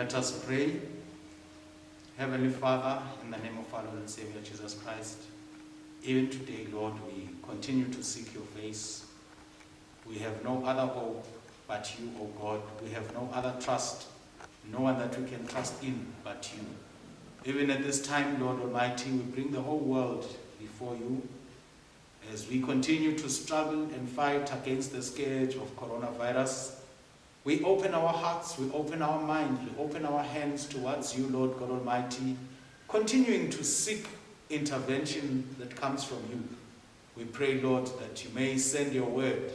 Let us pray. Heavenly Father, in the name of our Lord and Savior Jesus Christ, even today, Lord, we continue to seek your face. We have no other hope but you, O God. We have no other trust, no one that we can trust in but you. Even at this time, Lord Almighty, we bring the whole world before you as we continue to struggle and fight against the scourge of coronavirus. We open our hearts, we open our minds, we open our hands towards you, Lord God Almighty, continuing to seek intervention that comes from you. We pray, Lord, that you may send your word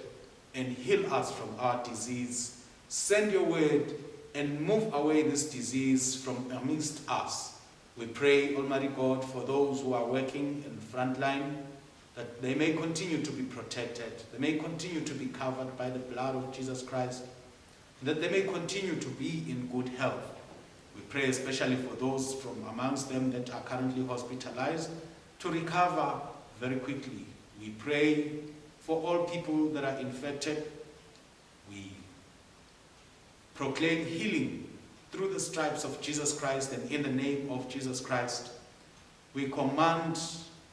and heal us from our disease. Send your word and move away this disease from amidst us. We pray, Almighty God, for those who are working in the front line, that they may continue to be protected, they may continue to be covered by the blood of Jesus Christ, that they may continue to be in good health. We pray especially for those from amongst them that are currently hospitalized to recover very quickly. We pray for all people that are infected. We proclaim healing through the stripes of Jesus Christ and in the name of Jesus Christ. We command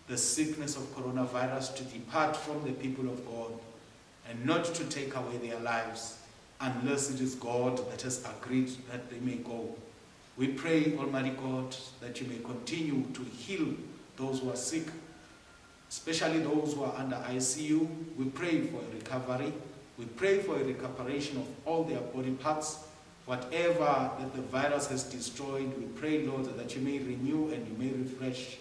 the sickness of coronavirus to depart from the people of God and not to take away their lives unless it is God that has agreed that they may go. We pray, Almighty God, that you may continue to heal those who are sick, especially those who are under ICU. We pray for a recovery. We pray for a recuperation of all their body parts. Whatever that the virus has destroyed, we pray, Lord, that you may renew and you may refresh.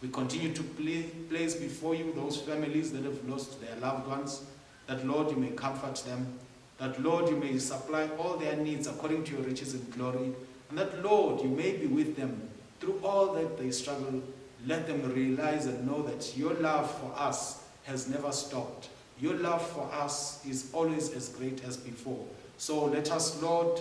We continue to place before you those families that have lost their loved ones, that, Lord, you may comfort them, that, Lord, you may supply all their needs according to your riches and glory, and that, Lord, you may be with them through all that they struggle. Let them realize and know that your love for us has never stopped. Your love for us is always as great as before. So let us, Lord,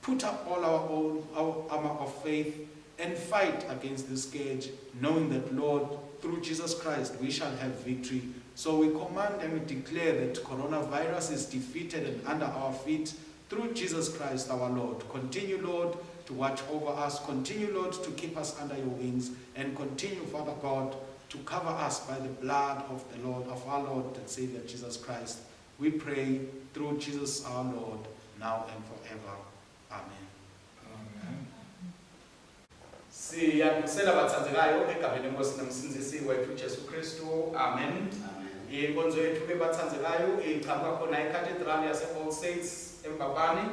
put up all our own our armor of faith and fight against this scourge, knowing that, Lord, through Jesus Christ we shall have victory. So we command and we declare that coronavirus is defeated and under our feet through Jesus Christ our Lord. Continue, Lord, to watch over us. Continue, Lord, to keep us under your wings. And continue, Father God, to cover us by the blood of the Lord, of our Lord and Savior Jesus Christ. We pray through Jesus our Lord, now and forever. Amen. Amen. Siyakusela bathandekayo egameni lenkosi nomsindisi wethu Jesu Kristu. Amen. Inkonzo yethu ke bathandekayo iqhamuka khona eCathedral yase All Saints eMbabane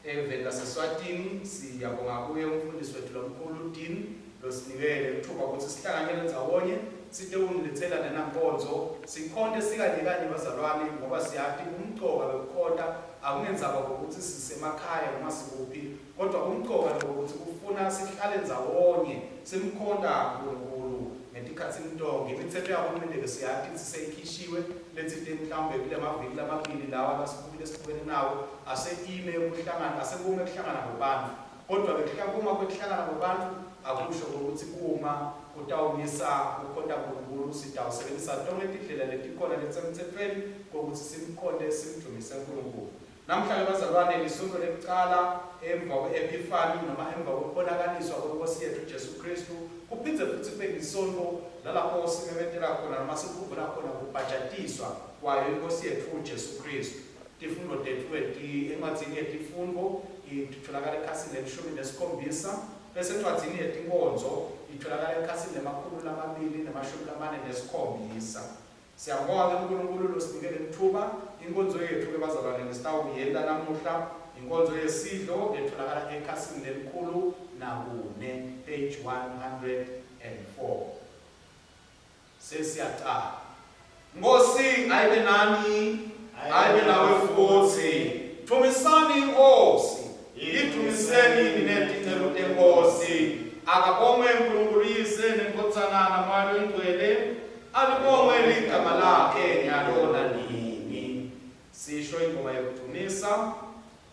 eveni laseSwatini. Siyabonga kuye umfundisi wethu lomkhulu Dean losinikele ithuba ukuthi sihlanganyele ndzawonye site unilethela lena nkonzo sikhonte sikanye kanye bazalwane ngoba siyati umcoka wekukhonta akungenzaba ukuthi sisemakhaya noma sikuphi kodwa kumcoka lokuthi kufuna sihlale ndzawonye simkhonta uNkulunkulu ngetikhatsini tonke. Imithetho yahulumende-ke siyati kutsi seyikhishiwe letsite mhlawumbe kule maviki lamabili lawa lasibukile sibukene nawo ase-ime kuhlangana asekume kuhlangana kwebantfu kodwa-ke kuma kwekuhlangana kwebantfu akusho ukuthi kuma kutawumisa kukhonta Nkulunkulu. Sitawusebenzisa tonke tindlela letikhona letisemtsetfweni kokuthi simkhonte simdumise Nkulunkulu. Namhlanje bazalwane lisonto lekucala emva kwe-Epiphany noma emva kwekubonakaliswa kwenkosi yethu Jesu Kristu kuphindze futhi kube lisonto lalapho simemetela khona noma sikhumbula khona kubhajatiswa kwayo inkosi yethu Jesu Kristu. Tifundo tethu encwadzini yetifundvo itholakala ekhasini lelishumi nesikhombisa bese encwadzini yetinkonzo itholakala ekhasini lemakhulu lamabili nemashumi lamane nesikhombisa. Siyabonga uNkulunkulu losinike lethuba. Inkonzo yethu ke bazalwane lesitawuyenta namuhla inkonzo yesidlo letholakala ekhasini lelikhulu nakune, page 104. and 4. Sesiyaqala. Nkosi ayibe nani, ayibe nawe futhi. Dumisani iNkosi, idumiseni nina tinceku teNkosi. Akabongwe uNkulunkulu Yise neNkotsana naMoya loyiNgcwele, alibongwe ligama lakhe nyalo nanini. Sisho ingoma yokudumisa.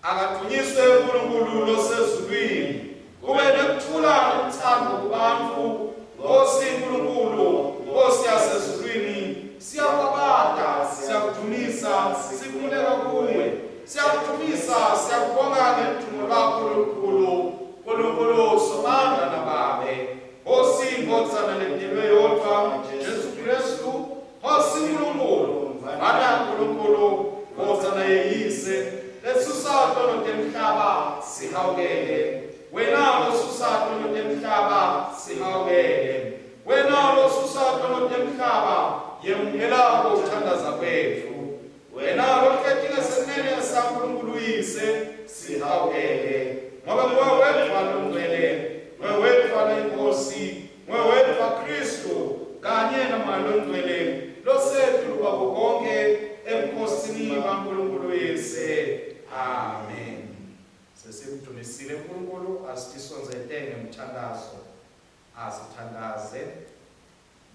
Akadunyiswe uNkulunkulu losezulwini, kube nekuthula nokuthando kubantu. Nkosi Nkulunkulu, Nkosi yasezulwini, siyakubabata, siyakudumisa, sikhuleka kuwe. Siyakudumisa, siyakubonga ngedumo lwakho lolukhulu, Nkulunkulu Somandla naBabe. Nkosi Ndvodzana letelwe yodvwa, Jesu Kristu, Nkosi Nkulunkulu, Mvana Nkulunkulu, Ndvodzana yeYise, lesusa tono temhlaba, sihawukele. Wena losusa tono temhlaba, sihawukele. Wena losusa tono temhlaba, yemukela kuthandaza kwetfu. Wena lohleti ngesinene saNkulunkulu uYise, sihawukele, ngoba nguwe wedvwa longcwele, nguwe wedvwa loyiNkhosi, nguwe wedvwa Khristu, kanye naMoya loNgcwele, losetulu kwako konkhe ebukhosini baNkulunkulu uYise. Amen. Sesimdumisile uNkulunkulu, asitisondzete ngemthandazo. Asithandaze.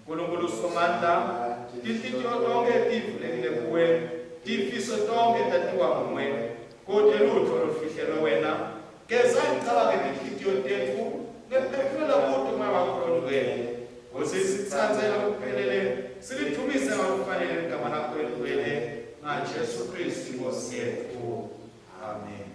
Nkulunkulu Somandla, tinhlitiyo tonkhe tivulekile kuwe, tifiso tonkhe tatiwa nguwe, kute lutfo lolufihlelwe wena. Geza imicabango yetinhlitiyo tetfu nekuphefumulela kuto uMoya wakho loNgcwele, kutsi sikutsandze ngalokuphelele, silidvumise ngalokufanele ligama lakho lelingcwele, ngaJesu Khristu iNkhosi yetfu. Amen.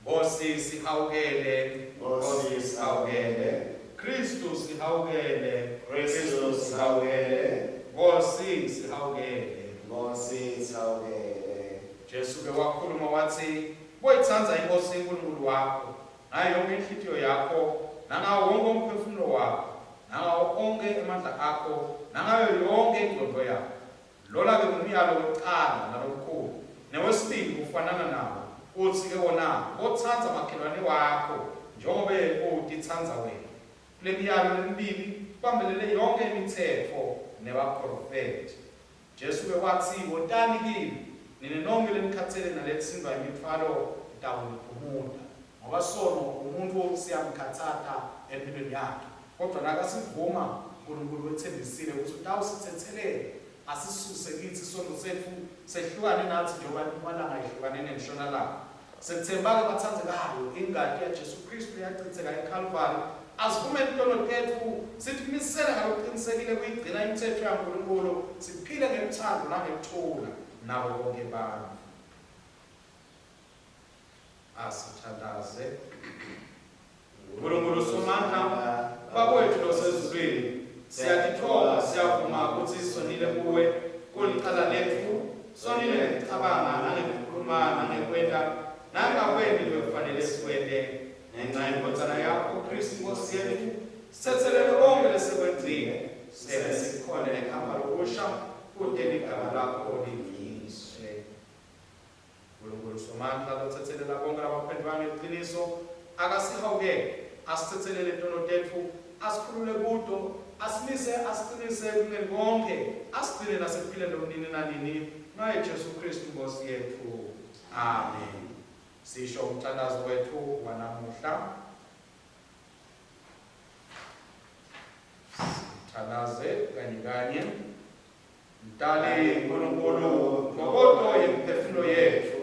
Nkosi sihawukele, Nkosi sihawukele. Kristu sihawukele, Kristu sihawukele. Nkosi sihawukele, Nkosi sihawukele. Jesu ke wakhuluma watsi, Boyitsandza iNkosi uNkulunkulu wakho ngayo yonke inhlitiyo yakho, nangawo wonke umphefumulo wakho, nangawo onkhe emandla akho, nangayo yonke ingcondvo yakho. Lona-ke ngumyalo wekucala nalomkhulu. Newesibili ufanana nawo, utsi-ke wona, Botsandza makhelwane wakho njengobe utitsandza wena. Kulemiyalo lemibili kubambelele yonkhe imitsetfo nebaphrofethi. Jesu-ke watsi, Wotani kimi, nine nonkhe lenikhatsele naletsindvwa yimitfwalo, ngitawuniphumuta. Ngoba sono umuntfu siyamkhatsata emphilweni yakhe, kodvwa nakasivuma, Nkulunkulu wetsembisile kutsi utawusitsetselela asisuse kitsi sono setfu, sehlukane natsi njengoba impumalanga yehlukane nenshonalanga. Setsemba-ke batsandzekayo, ingati yaJesu Khristu leyacitseka eKhalvari, asivumeni tono tetfu, sitimisele ngalokucinisekile kuyigcina imitsetfo yaNkulunkulu, siphile ngelutsandvo nangekuthula nabo bonkhe bantfu. Asithandaze. Nkulunkulu Somandla, Baba wetfu losezulwini, siyatitfoba siyavuma kutsi sonile kuwe, kulicala letfu, sonile ngekucabanga nangekukhuluma nangekwenta nangakwenti lobekufanele sikwente. Ngenca yeNdvodzana yakho Khristu iNkhosi yetfu, sitsetselele konkhe lesekwentile, sente sikhone nekuhamba lokusha kute ligama lakho lidvunyiswe. Nkulunkulu Somandla lotsetselela bonkhe labaphendvuka ngeliciniso, akasihawukele, asitsetselele tono tetfu, asikhulule kuto, asimise asicinise ekulungeni konkhe, asigcine nasekuphileni lokunini nanini, ngaye Jesu Khristu iNkhosi yetfu. Amen. Sisho umthandazo wetfu wanamuhla. Sithandaze kanye kanye. Mdali Nkulunkulu, ntokoto yemiphefumulo yetfu,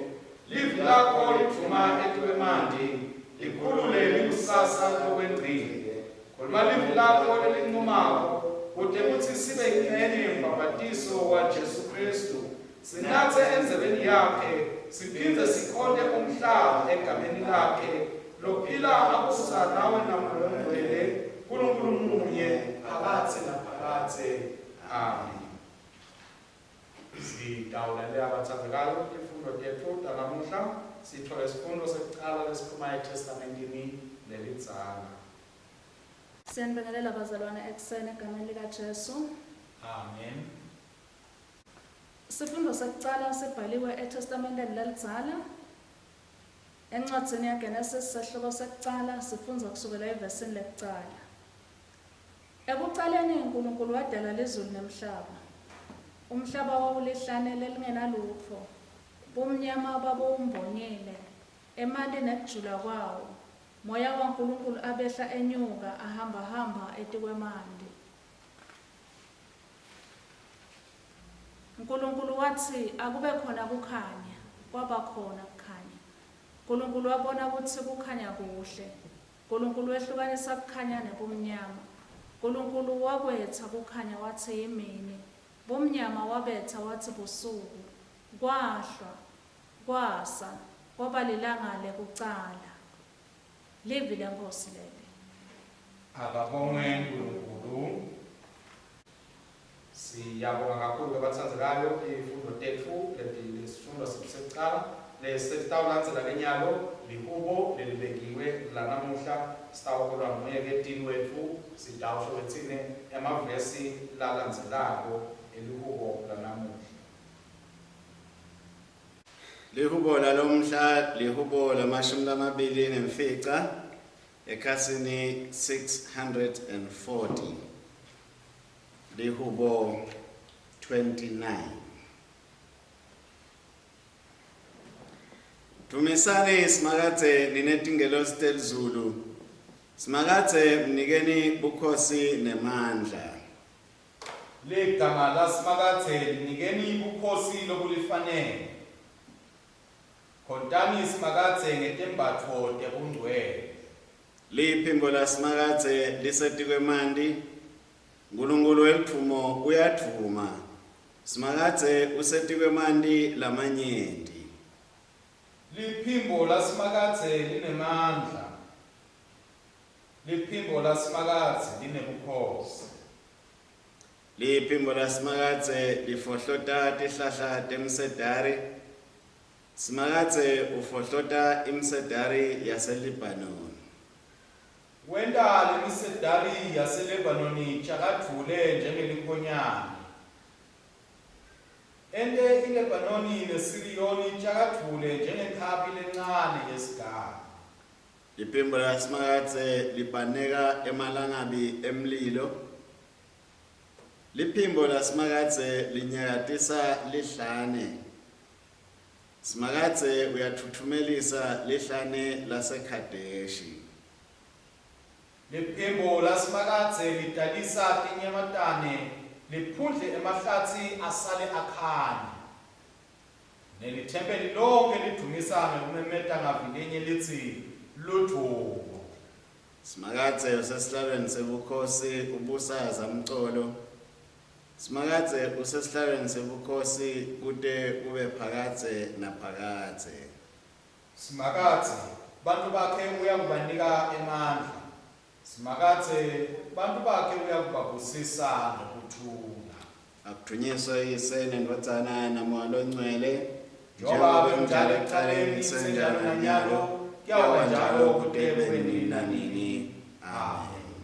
Livi lakho lidvuma etikwemanti, likhulule likusasa lokwengcile. Khuluma Livi lakho lelincomako, kute kutsi sibe yincenye yembhabhatiso waJesu Khristu, sinatse endzebeni yakhe, siphindze sikhonte umhlaba eGameni lakhe, lophila abusa nawe naMoya loNgcwele, Nkulunkulu munye, phakadze naphakadze. Amen. Sitawulalela batsandzekayo tifundvo tetfu tanamuhla sitfole sifundvo sekucala lesiphuma eTestamentini lelidzala. Siyanibingelela bazalwane ekuseni egameni likaJesu. Amen. Sifundo sekucala sibhaliwe eTestamenteni lelidzala. Encwadzini yaGenesis sehluko sekucala sifundza kusukela evesini lekucala. Ekucaleni uNkulunkulu wadala lizulu nemhlaba. Umhlaba wawulihlane lelingenalutfo, bumnyama babuwumbonyile, emanti nekujula kwawo. Moya waNkulunkulu abehla enyuka ahambahamba etikwemanti. Nkulunkulu watsi, Akube khona kukhanya. Kwaba khona kukhanya. Nkulunkulu wabona kutsi kukhanya kuhle. Nkulunkulu wehlukanisa kukhanya nebumnyama. Nkulunkulu wakwetsa kukhanya watsi yimini, bumnyama wabetsa watsi busuku. Kwahlwa, kwasa, kwaba lilanga lekucala. Livi leNkhosi leli. Akabongwe Nkulunkulu. Siyabonga kakhulu ke batsandzekayo tifundo tetfu leti lesifundwa setfu sekucala lesitawulandzela ke nyalo lihubo lelibekiwe lanamuhla sitawuholwa nguye ke dean wetfu sitawusho ke tsine emavesi lalandzelako elihubo lanamuhla. Lihubo lalomhla lihubo lamashumi lamabili nemfica ekhasini 640. Lihubo 29. Dvumisani Simakadze nine tingelosi telizulu. Simakadze mnikeni bukhosi nemandla. Ligama laSimakadze linikeni bukhosi lobulifanele. Khontani Simakadze ngetembatfo tebungcwele. Liphimbo laSimakadze lisetikwemanti, Nkulunkulu weludvumo uyadvuma, Simakadze usetikwemanti lamanyenti. Liphimbo laSimakadze linemandla, liphimbo laSimakadze linebukhosi. Liphimbo laSimakadze lifohlota tihlahla temsedari, Simakadze ufohlota imisedari yaseLibhanoni. Wenta lemisedari yaseLebanoni tjakadvule njengelikhonyane, ente iLebanoni neSiriyoni tjakadvule njengenkhabi lencane yesiganga. Liphimbo laSimakadze libaneka emalangabi emlilo, liphimbo laSimakadze linyakatisa lihlane. Simakadze uyatfutfumelisa lihlane laseKhadeshi. Liphimbo laSimakadze lidalisa tinyamatane, liphundle emahlatsi asale akhanya. Nelithempeli lonkhe lidvumisa ngekumemeta ngavilinye litsi, Ludvumo! Simakadze usesihlalweni sebukhosi, ubusa zamcolo. Simakadze usesihlalweni sebukhosi kute kube phakadze naphakadze. Simakadze, bantfu bakhe uyakubanika emandla. Simakadze, bantfu bakhe uyakubabusisa ngekuthula. Akudvunyiswe Uyise neNdvodzana naMoya Longcwele, Njengoba bekunjalo ekucaleni, kusenjalo nanyalo, kuyawuba njalo kute kube nini nanini. Amen.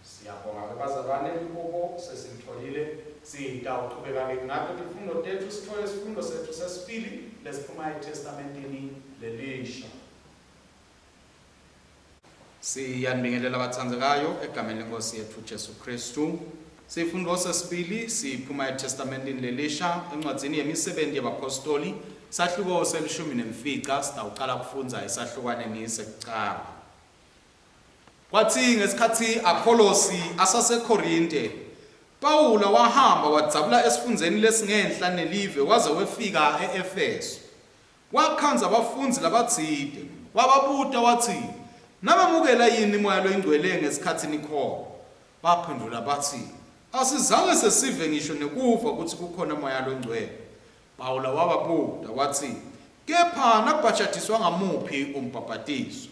Siyabonga ke bazalwane lihubo sesilitfolile. Sitawuchubeka ke ngato tifundo tetfu sitfole sifundo setfu sesibili lesiphuma eTestamenteni lelisha. Siyanibingelela batsandzekayo egameni leNkhosi yetfu Jesu Khristu. Sifundo sesibili siphuma eTestamenteni lelisha encwadzini yemisebenzi yebaphostoli sahluko selishumi nemfica sitawucala kufundza esahlukwaneni sekucala. Kwatsi ngesikhatsi Apholosi asaseKhorinte, Pawula wahamba wadzabula esifundzeni lesingenhla nelive waze wefika e-Efesu. Wakhandza bafundzi labatsite, wababuta watsi, Namemukela yini Moya Loyingcwele ngesikhatsi nikholwa? Baphendvula batsi, Asizange sesive ngisho nekuva kutsi kukhona Moya Longcwele. Pawula wababuta watsi, Kepha nabhajadiswa ngamuphi umbhabhatiso?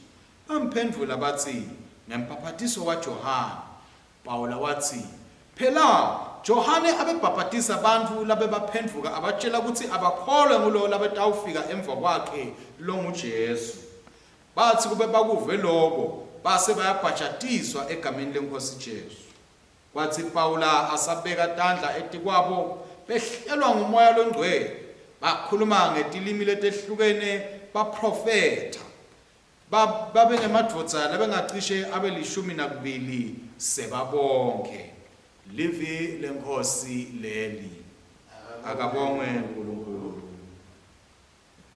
Bamphendvula batsi, Ngembhabhatiso waJohane. Pawula watsi, Phela, Johane abebhabhatisa bantfu labebaphendvuka abatjela kutsi abakholwe ngulowo labetawufika emva kwakhe, longuJesu. Batsi kube bakuve loko, base bayabhajatiswa egameni leNkhosi Jesu. Kwatsi Pawula asabeka tandla etikwabo, behlelwa nguMoya Longcwele, bakhuluma ngetilimi letehlukene baphrofetha. Ba, babengemadvodza labengacishe abe lishumi nakubili Sebabonke. Livi leNkhosi leli. Akabongwe uNkulunkulu.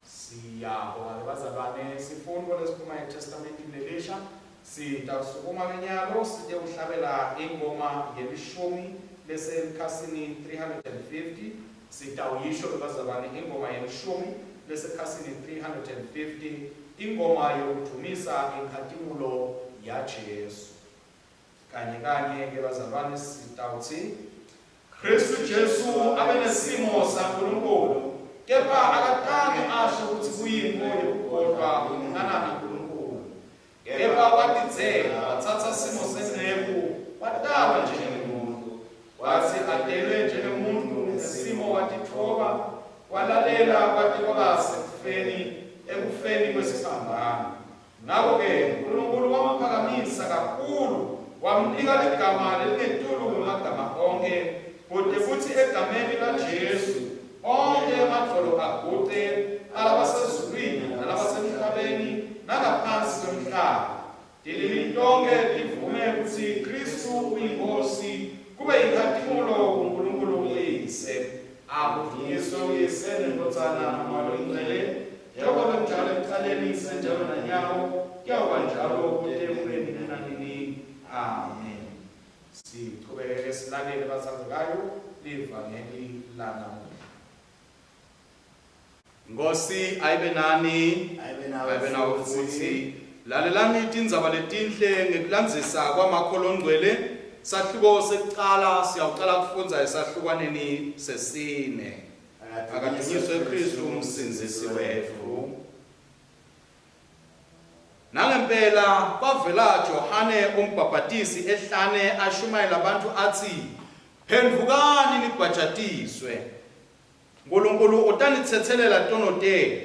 Siyabonga ke bazalwane sifundo lesiphuma eTestamentini lelisha. Sitawusukuma ke nyalo sitewuhlabela ingoma yelishumi lesekhasini 350. Sitawuyisho ke bazalwane ingoma yelishumi lesekhasini 350, ingoma yokudumisa inkhatimulo yaJesu. Kanye kanye ke bazalwane sitawutsi Kristu Jesu abenesimo saNkulunkulu, kepha akatange asho kutsi kuyintfo yekugodlwa kulingana naNkulunkulu. Kepha watidzela, watsatsa simo senceku, watalwa njengemuntfu. Watsi atelwe njengemuntfu ngesimo watitfoba, walalela kwate kwaba sekufeni, ekufeni kwesiphambano. Ngako-ke Nkulunkulu wamphakamisa kakhulu, wamnika ligama lelingetulu kwemagama onkhe, kute kutsi egameni laJesu onkhe emadvolo aguce, alabasezulwini nalabasemhlabeni nangaphansi kwemhlaba, tilimi tonkhe tivume kutsi Khristu uyiNkhosi, kube yinkhatimulo kuNkulunkulu uYise. Akudvunyiswe uYise neNdvodzana naMoya Longcwele, njengoba kunjalo ekucaleni, senjalo nanyalo, kuyawuba njalo kute kube nini nanini. Amen. Sichubeke silalele batsandzekayo livangeli lanamuhla. Nkosi ayibe nani, Ayibe nawe futhi. Lalelani tindzaba letinhle ngekulandzisa kwaMakho Longcwele. Sahluko sekucala siyawucala kufundza esahlukwaneni sesine. Akadunyiswe Kristu umsindzisi wetfu. Nangempela kwavela Johane umbhabhatisi ehlane ashumayela abantu athi, Phendvukani nibhajatiswe. Nkulunkulu utanitsetselela tono tenu.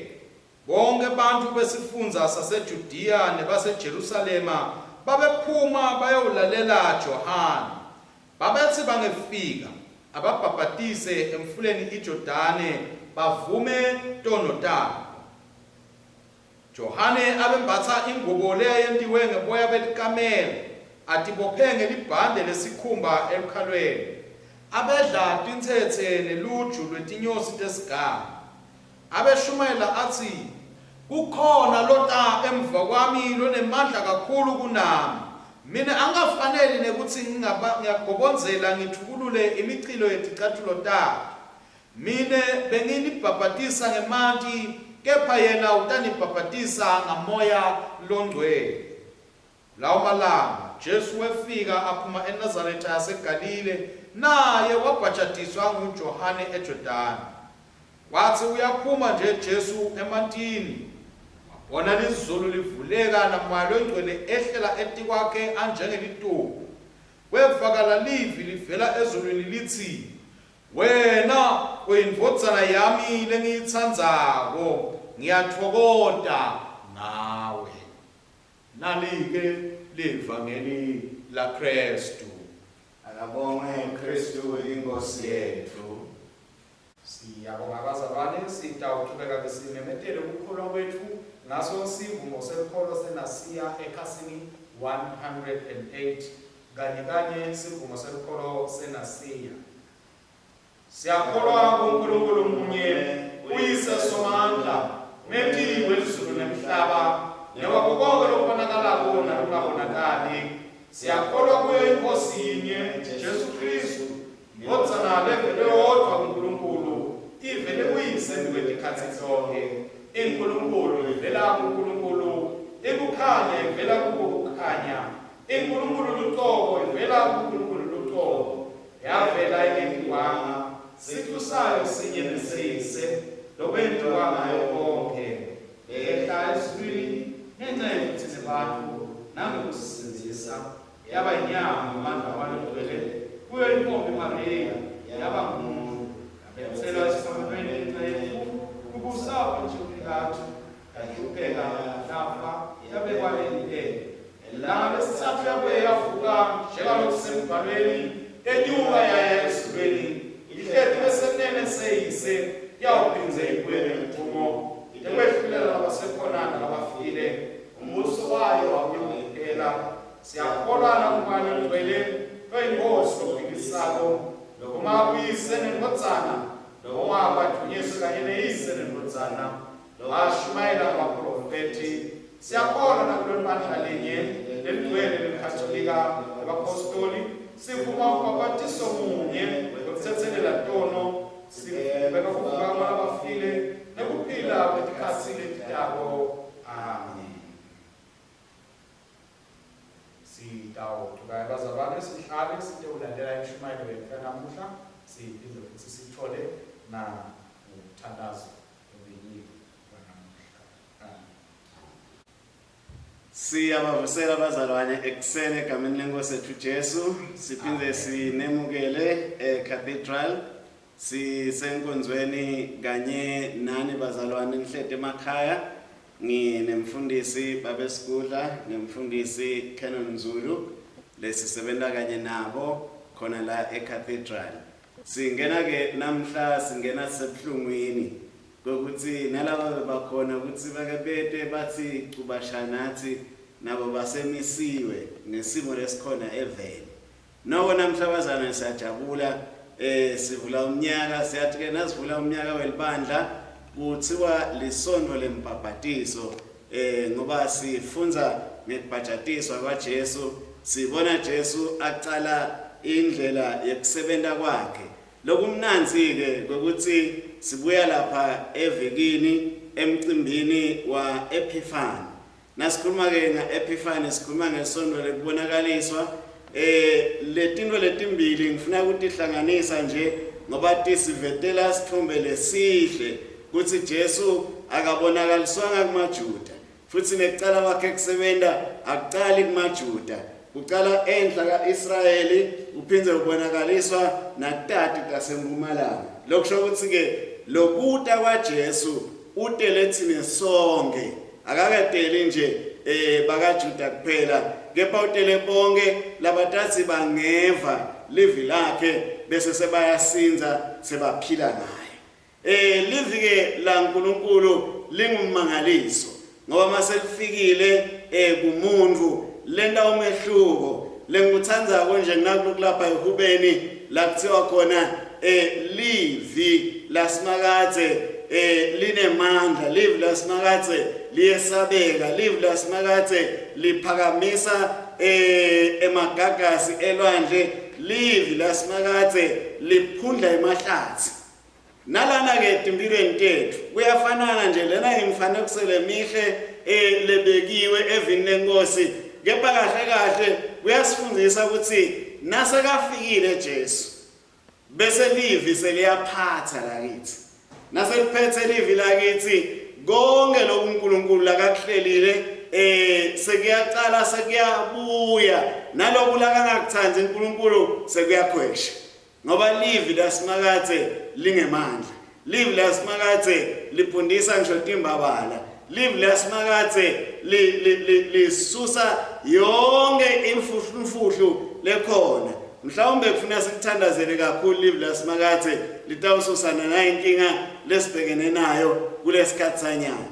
Bonkhe bantfu besifundza saseJudiya nebaseJerusalema babephuma bayowulalela Johane. Babetsi bangefika, ababhabhatise emfuleni iJordane bavume tono tabo. Johane abembatsa ingubo leyayentiwe ngeboya belikamela, atibophe ngelibhande lesikhumba elukhalweni. Abedla tintsetse neluju lwetinyosi tesiganga. Abeshumayela atsi, Kukhona lota emva kwami lonemandla kakhulu kunami. Mine angikafaneli nekutsi ngingagobondzela ngitfukulule imicilo yeticatfulo takhe. Mine benginibhabhatisa ngemanti, kepha yena utanibhabhatisa ngaMoya Longcwele. Lawo malanga, Jesu wefika aphuma eNazaretha yaseGalile, naye wabhajatiswa nguJohane eJordani. Kwatsi uyaphuma nje Jesu emantini, wabona lizulu livuleka naMoya Longcwele ehlela etikwakhe anjengelituba. Kwevakala livi livela ezulwini litsi, Wena uyiNdvodzana yami lengiyitsandzako, ngiyatfokota ngawe. Nali-ke livangeli laKhristu. Akabongwe Khristu iNkhosi yetfu. Siyabonga bazalwane, sitawuchubeka ke simemetele kukholwa kwetfu ngaso sivumo selukholo seNasiya ekhasini 108 kanye kanye sivumo selukholo seNasiya. Siyakholwa kuNkulunkulu munye, uYise Somandla, Menti welizulu nemhlaba, newako konke lokubonakalako nalokungabonakali. Siyakholwa kuyo iNkhosi yinye, Jesu Khristu, Ndvodzana levele yodvwa kuNkulunkulu, ivele kuYise embikwetikkhatsi tonkhe. INkulunkulu ivela kuNkulunkulu, ikukhanya ivela kuko kukhanya, INkulunkulu lucobo ivela kuNkulunkulu lucobo, yavela ingentiwanga, sicu sayo sinye neseYise, lokwentiwa ngayo konkhe. Yehla ezulwini ngenca yetfu tsine bantfu nangekusisindzisa, yaba yinyama ngemandla aMoya Longcwele kuyo intfombi Mariya, yaba ngumuntfu, yabetselwa esiphambanweni ngenca yetfu, kubusa Pontiyu Pilatu, Yahlupheka, yafa, yabekwa elibeni. Ngelanga lesitsatfu yabuye yavuka, njengaloku sembhalweni, yenyuka yaya ezulwini, ihleti kwesenene seYise, iyawuphindze ibuye ngemvumo itekwehlulela labasekhona nalabafile. Umbuso wayo awuyukuphela. Siyakholwa nakuMoya Longcwele, loyiNkhosi lophilisako, lokuma kuyise nendvodzana, lowakwadunyiswe kanye neyise nendvodzana, lowashumayela kubaprofethi. Siyakholwa nakulolibandla linye leligcwele lelikhatolika lebaphostoli, sivuma umbhabhatiso munye wekutsetselela tono, sibeka kuvuka kwalabafile nekuphila kwetikhatsi letitako. Amen. Sitawuchuka bazalwane sihlale sitewulalela inshumayelo yethu yanamuhla siphinde futsi sithole na umthandazo obekiwe wanamuhla. Amen. Siyabavusela bazalwane ekuseni egameni lenkosi yethu Jesu siphinde sinemukele eCathedral sisenkonzweni kanye nani bazalwane nihleti emakhaya nginemfundisi babesigudla nemfundisi Canon Zulu lesisebenta kanye nabo khona la eCathedral singena ke namhla singena sisebuhlungwini kokuthi nalaba bebakhona ukuthi bake bete bathi cubasha nathi nabo basemisiwe ngesimo lesikhona eveni Noko namhla bazalwane siyajabula eh sivula umnyaka siyathi ke nasivula umnyaka welibandla kuthiwa lisonto lembhabhatiso eh ngoba sifunza ngekubhajatiswa kwaJesu sibona Jesu aqala indlela yekusebenta kwakhe lokumnanzi ke kwekuthi sibuya lapha evikini emcimbini wa Epiphany Nasikhuluma ke nga-Epiphany sikhuluma ngesonto lekubonakaliswa. Eh letinto letimbili ngifuna ukutihlanganisa nje ngoba tisivetela sithombe lesihle kutsi Jesu akabonakaliswanga kumaJuda futsi nekucala kwakhe kusebenta akucali kumaJuda kucala enhla ka-Israyeli uphindze ubonakaliswa nakutati tasempumalanga lokusho kutsi ke lokuta kwaJesu utele tsine sonke Akakateli nje eh bakaJuda kuphela kepha utele bonke labatatsi bangeva livi lakhe bese sebayasinza sebaphila naye. Eh livi ke laNkulunkulu lingumangaliso ngoba maselifikile eh kumuntu lenta umehluko lengikuthandzako nje nginakulapha ehubeni la kuthiwa khona eh livi lasimakadze eh linemandla livi lasimakadze liyesabeka livi lasimakadze liphakamisa eh emagagasi elwandle livi lasimakadze liphundla emahlathi nalana ke etimpilweni tetfu kuyafanana nje lena imifanekiso lemihle eh lebekiwe evini lenkosi kepha kahle kahle kuyasifundisa ukuthi nasekafikile Jesu bese livi seliyaphatha lakithi naseliphethe livi lakithi konke lokhu uNkulunkulu lakakuhlelile eh sekuyaqala sekuyabuya naloku lakangakuthandi uNkulunkulu sekuyakhwesha Ngoba livi laSimakadze lingemandla. Livi laSimakadze liphundisa ngisho timbabala. Livi laSimakadze lisusa yonke imfuhlumfuhlu lekhona. Mhlawumbe kufuna sikuthandazele kakhulu livi laSimakadze litawususa nayo inkinga lesibhekene nayo kulesikhathi sanyalo.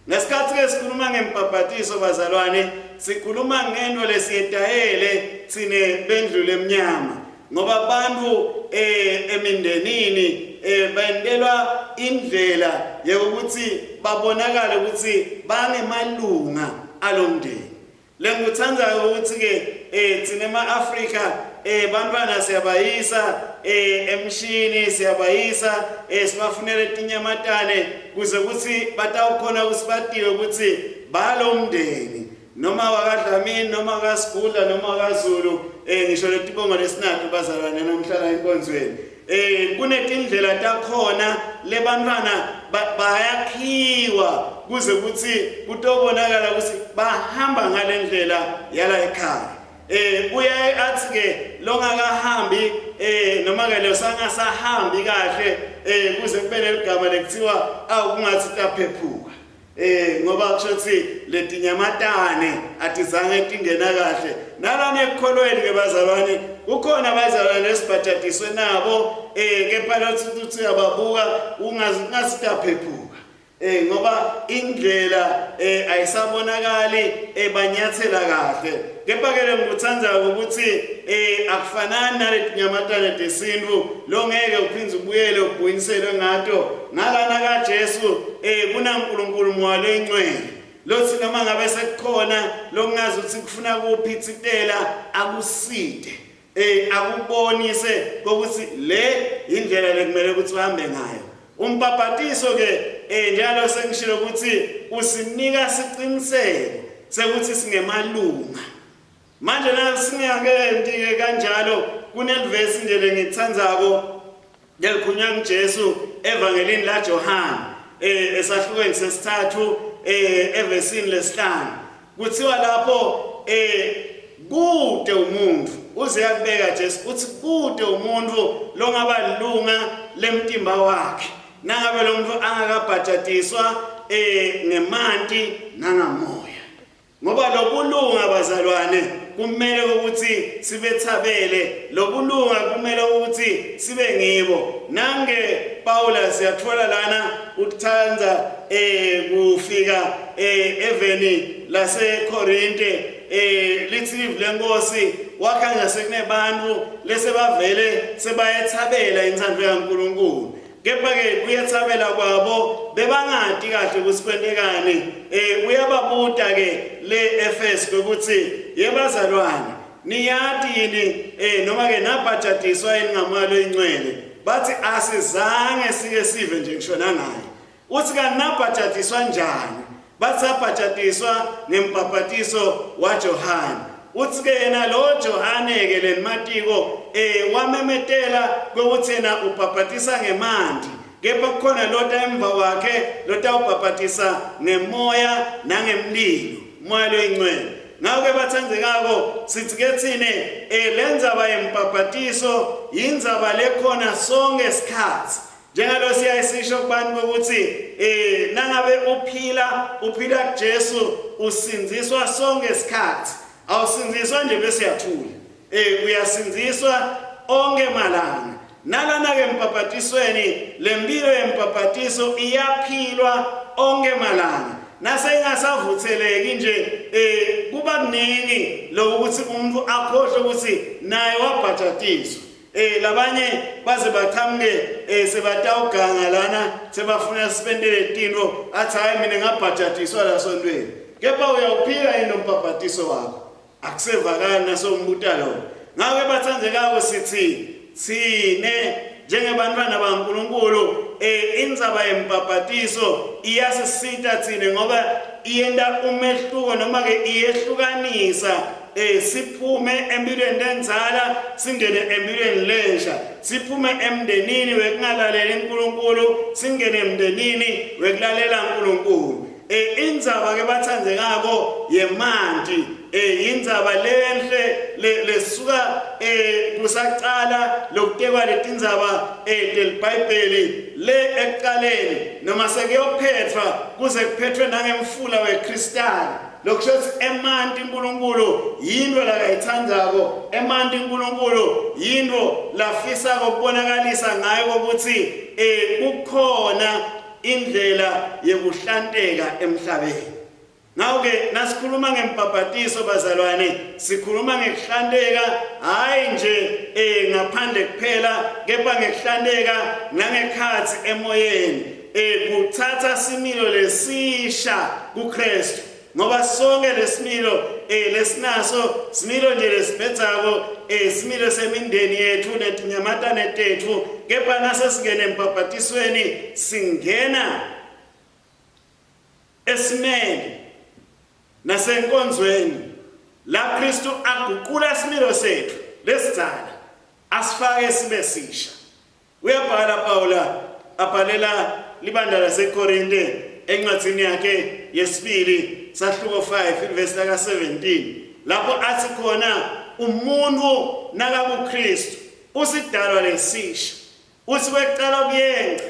Ngesikhathi ke sikhuluma ngembhabhatiso bazalwane, sikhuluma ngento lesiyetayele thine bendlu lemnyama ngoba abantu eh emindenini eh bentelwa indlela yokuthi babonakale ukuthi bangemalunga alomndeni. Lengikuthandayo ukuthi ke eh thina ema-Afrika eh bantwana siyabayisa eh emshini siyabayisa eh sibafunele tinyamatane kuze ukuthi batawukhona ukuthi batiwe ukuthi balomndeni noma wakaDlamini noma kaSigudla noma kaZulu eh ngisho letibongo lesinato bazalwane namhla la enkonzweni eh kunetindlela takhona lebantwana bayakhiwa kuze kuthi kutobonakala ukuthi bahamba ngalendlela yala ekhaya eh uyaye athi ke longakahambi eh noma ke losangasahambi kahle eh kuze kube neligama lekuthiwa awu kungathi taphephuka Eh ngoba kusho ukuthi letinyamatane atizange tingena kahle. Nalana ekukholweni ke bazalwane kukhona abazalwane esibhajadiswe nabo eh kepha lothi uthi uyababuka ungasitaphephuka. Eh ngoba indlela eh ayisabonakali ebanyathela kahle. Kepha-ke lengikutsandzako ukuthi eh akufanani naletinyamatane tesintu longeke uphindze ubuyele ubuyiniselwe ngato. Ngalana kaJesu eh kunaNkulunkulu Moya loyingcwele. Lothi noma ngabe sekukhona lokungazi ukuthi kufuna kuphithitela akuside. Eh akubonise ukuthi le indlela lekumele ukuthi uhambe ngayo. Umbhabhatiso ke eh njalo sengishilo ukuthi usinika siqiniseko sekuthi singemalunga. Manje na singakenti ke kanjalo kunelivesi nje lengithandzako lelikhulunywa nguJesu evangelini laJohane eh esahlukweni sesithathu eh evesini lesihlanu kuthiwa lapho eh kude umuntu uze yakubeka Jesu uthi kude umuntu longaba lilunga lemtimba wakhe nangabe lo muntu angakabhajatiswa eh ngemanti nangamoya. Ngoba lobulunga bazalwane kumele ukuthi sibethabele, lobulunga kumele ukuthi sibe ngibo. Nange Paula siyathola lana uthanda eh kufika eh eveni lase Korinte eh lithi live lenkosi wakhanya sekunebantu lesebavele sebayethabela inthando kaNkuluNkulu. Kepha-ke kuyethabela kwabo bebangati kahle ukuthi kwentekani. Eh uyababuta-ke le Efesu ukuthi yebazalwane niyati yini eh noma ke nabhajadiswa yini ngamoya loyingcwele? Bathi asizange sike sive nje ngisho nangaye. Uthi kanti nabhajadiswa njani? Bathi sabhajadiswa ngembhabhatiso waJohane. Uthi ke yena lo Johane ke lenimatiko eh wamemetela ukuthi yena ubhabhatisa ngemanti kepha kukhona lota emva kwakhe lotawubhabhatisa ngemoya nangemlilo moya loyingcwele. Ngakho-ke bathandekako sithi ke thine eh lendzaba yembhabhatiso yindzaba lekhona sonke isikhathi. Njengalo siyaye sisho kubantu ukuthi eh nangabe uphila uphila kuJesu usindziswa sonke isikhathi. Awusindziswa nje bese uyathula. Eh uyasindziswa onke malanga. Nalana ke embhabhatisweni lempilo yembhabhatiso iyaphilwa onke malanga. Nase ingasavutheleki nje eh kuba kuningi lokuthi umuntu akhohlwe ukuthi naye wabhajatiswa. Eh labanye baze baqhamuke eh sebatawuganga lana sebafuna sibentele tinto athi hayi mina ngabhajatiswa la sontweni. Kepha uyawuphika yini umbhabhatiso wakho? Akusevakali nasombuta lo. Ngakho bathandekako sithi thine njengebantwana baNkulunkulu eh indzaba yembhabhatiso iyasisita thine ngoba iyenta umehluko noma ke iyehlukanisa eh siphume empilweni lenzala singene empilweni lensha, siphume emndenini wekungalaleli uNkulunkulu singene emndenini wekulalela uNkulunkulu. Eh indzaba ke bathandekako yemanti eh indzaba lenhle lesuka eh kusaqala lokutekwa letindzaba eh teliBhayibheli le ekuqaleni noma sekuyophethwa kuze kuphethwe nangemfula wekristali. Lokusho ukuthi emanti uNkulunkulu yinto lakayithandzako, emanti uNkulunkulu yinto lafisa ukubonakalisa ngayo ukuthi eh kukhona indlela yekuhlanteka emhlabeni. Ngakho-ke nasikhuluma ngembhabhatiso bazalwane sikhuluma ngekuhlanteka hhayi nje eh ngaphandle kuphela kepha ngekuhlanteka nangekhathi emoyeni eh kuthatha similo lesisha kuKristu ngoba sonke lesimilo eh lesinaso similo nje lesibhedzako eh similo semindeni yethu netinyamatane tethu kepha nasesingene embhabhatisweni singena esimeni nasenkonzweni la Kristu aguqula isimilo sethu lesidzala asifake sibe sisha. Uyabhala Pawula abhalela libandla laseKorinte encwadzini yakhe yesibili sahluko 5 ivesi laka 17 lapho athi khona umuntu nakakuKristu usidalwa lesisha uthi kweqala kuyenca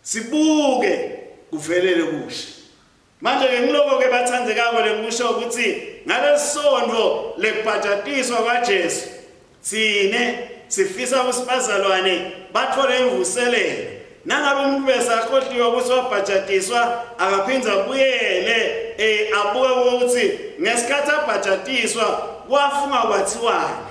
sibuke kuvelele kusha. Manje ke ngiloko ke bathandekako lengikusho ukuthi ngalesonto lekubhajatiswa kwaJesu thine sifisa ukuthi bazalwane bathole imvuselelo. Nangabe umuntu besakhohliwe ukuthi wabhajatiswa akaphinde abuyele eh abuke ukuthi ngesikhathi abhajatiswa kwafunga kwathiwani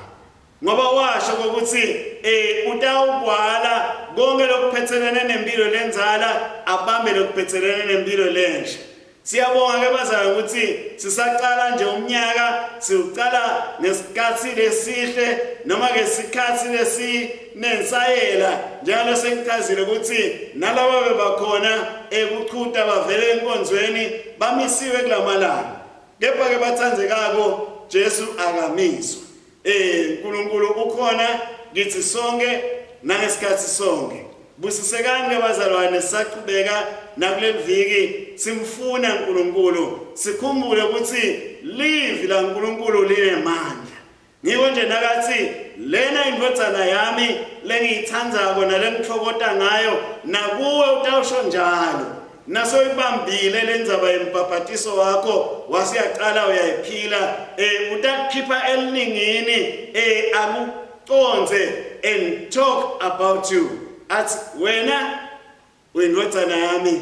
ngoba washo ukuthi eh utawugwala konke lokuphethelene nempilo lenzala abambe lokuphethelene nempilo lensha. Siyabonga ke bazalwane ukuthi sisaqala nje umnyaka siwuqala ngesikhathi lesihle noma ke sikhathi lesinensayela njalo sengichazile ukuthi nalaba bebakhona ekuchuta bavele enkonzweni bamisiwe kulamalanga kepha ke bathandekako Jesu akamiswa. Eh uNkulunkulu ukhona kithi sonke nangesikhathi sonke. Busisekani ke bazalwane sisaqhubeka nakuleli viki simfuna uNkulunkulu sikhumbule ukuthi livi laNkulunkulu linemandla. Ngiko nje nakathi lena indvodzana yami lengiyithandzako nalengitfokota ngayo nakuwe utawusho njalo. Nasoyibambile lendzaba yembhabhatiso wakho wasiyaqala uyayiphila eh utakukhipha eliningini eh akuconze and talk about you athi wena uyindvodzana yami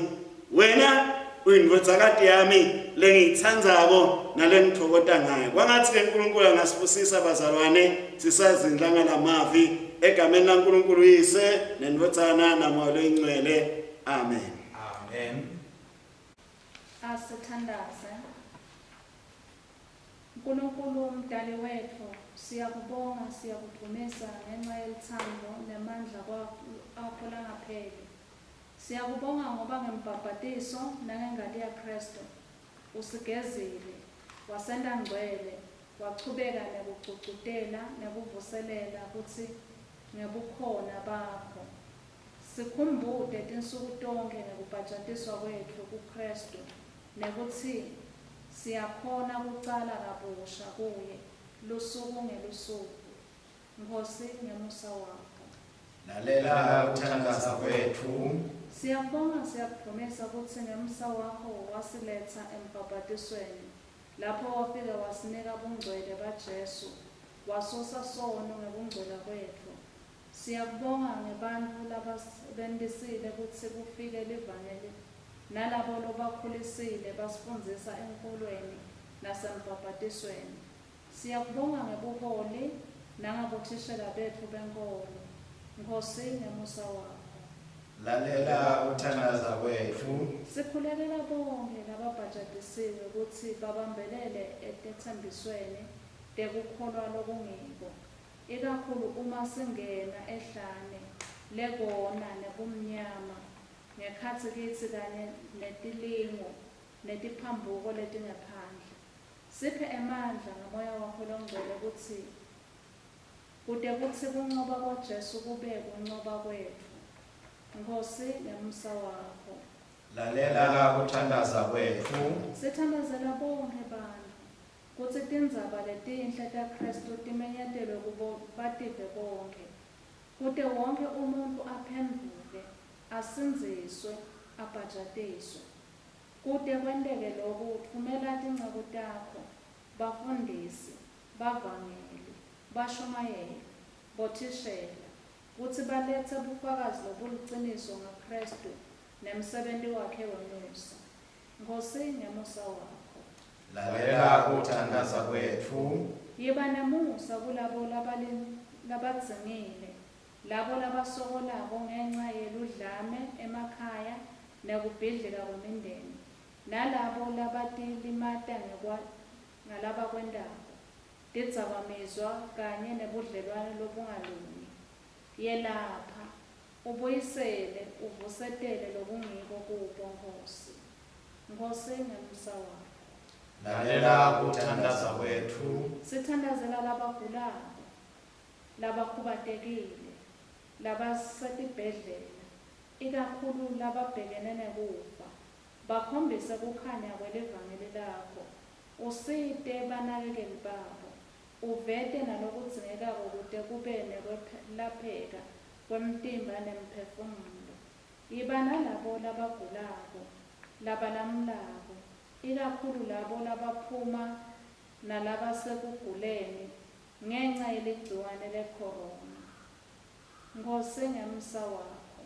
wena uyindvodzakati yami lengiyithandzako nalengitfokota ngayo. Kwangathi ke uNkulunkulu angasibusisa bazalwane sisazindla ngalamavi egameni laNkulunkulu uyise nendvodzana naMoya loyiNgcwele. Amen. Amen. Asithandaze. Nkulunkulu Mdali wetfu, siyakubonga siyakudvumisa ngenca yelutsandvo nemandla akho langapheli. Siyakubonga ngoba ngembhabhatiso nangengati yaKhristu, usigezile, wasenta ngcwele, wachubeka nekugcugcutela nekuvuselela kutsi ngebukhona bakho. Sikhumbute tinsuku tonkhe ngekubhajatiswa kwetfu kuKhristu nekutsi siyakhona kucala kabusha kuYe lusuku ngelusuku. Nkhosi, ngemusa wakho. Lalela kuthandaza kwetfu. Siyakubonga siyakudvumisa kutsi ngemsa wakho wasiletsa embhabhatisweni lapho wafike wasinika bungcwele baJesu, wasusa sono ngekungcola kwetfu. Siyakubonga ngebantfu labasebentisile kutsi kufike livangeli nalabo lobakhulisile basifundzisa enkholweni nasembhabhatisweni. Siyakubonga ngebuholi nangabothishela betfu benkholo. Nkhosi ngemusa wakho. Lalela kuthandaza kwetfu. Sikhulekela bonkhe lababhajatisiwe kutsi babambelele etetsembisweni tekukholwa lokungiko. Ikakhulu uma singena ehlane lekona nebumnyama ngekhatsi kitsi kanye netilingo netiphambuko letingephandle. Siphe emandla ngaMoya wakho loNgcwele kutsi kute kutsi kuncoba kwaJesu kube kuncoba kwetfu. Nkhosi, ngemusa wakho. Lalela kuthandaza kwetfu. Sithandazela bonkhe bantfu. Kutsi tindzaba letinhle taKhristu timenyetelwe kubo bative bonkhe, kute wonkhe umuntfu aphendvuke, asindziswe, abhajatiswe. Kute kwenteke loku, tfumela tinceku takho, bafundisi, bavangeli, bashumayeli, bothishela, kutsi baletse bufakazi lobuliciniso ngaKhristu nemsebenti wakhe wemusa. Nkhosi, ngemusa wakho. Lalela kuthandaza kwetfu. Yiba nemusa kulabo labadzingile, labo labasokolako ngenca yeludlame emakhaya nekubhidlika kwemindeni, nalabo labatilimata ngalabakwentako, tidzakwamizwa kanye nebudlelwane lobungalungi. Yelapha, ubuyisele, uvusetele lokungiko kubo, Nkhosi. Nkhosi, ngemusa wakho. Lalela kuthandaza kwetfu. Sithandazela labagulako, labakhubatekile, labasetibhedlela, ikakhulu lababhekene nekufa. Bakhombise kukhanya kwelivangeli lakho, usite banakekeli babo, uvete nalokudzingekako kute kube nekwelapheka kwemtimba nemphefumulo. Yiba nalabo labagulako, labalamulako, ikakhulu labo labaphuma nalabasekuguleni ngenca yeligciwane le-corona. Nkhosi, ngemsa wakho.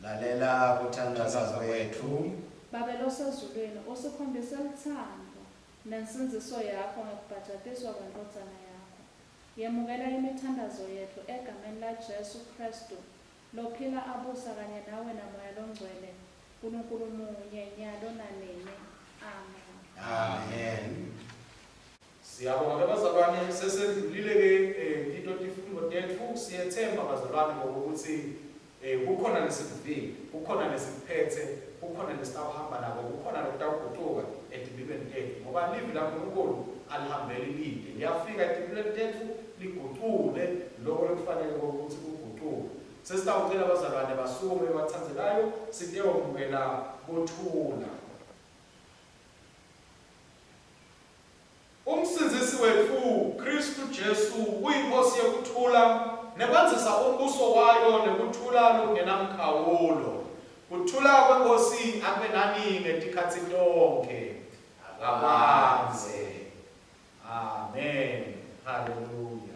Lalela kuthandaza kwetfu. Babe losezulwini, usikhombise lutsandvo nensindziso yakho ngekubhajatiswa kweNdvodzana yakho. Yemukela imithandazo yetfu egameni laJesu Khristu, lophila abusa kanye nawe naMoya Longcwele, Nkulunkulu munye, nyalo nanini. Amen. Amen. Siyabonga ke bazalwane, sesendlulile ke tito tifundo tetfu. Siyethemba bazalwane ngokuthi kukhona lesikuvile, kukhona lesikuphethe, kukhona lesitawuhamba nako, kukhona lokutawugucuka etimphilweni tetfu, ngoba livi laNkulunkulu alihambeli lide, liyafika etimphilweni tetfu ligucule loko lokufanele ukuthi kuguculwe. Sesitawucela bazalwane basukume bathandzekayo sitewemukela kuthula. Umsindzisi wetfu, Khristu Jesu, uyiNkhosi yekuthula, nekwandzisa umbuso wayo nekuthula lokungenamkhawulo. Kuthula kweNkhosi akube nani ngetikhatsi tonkhe. Akwandze. Amen. Haleluya.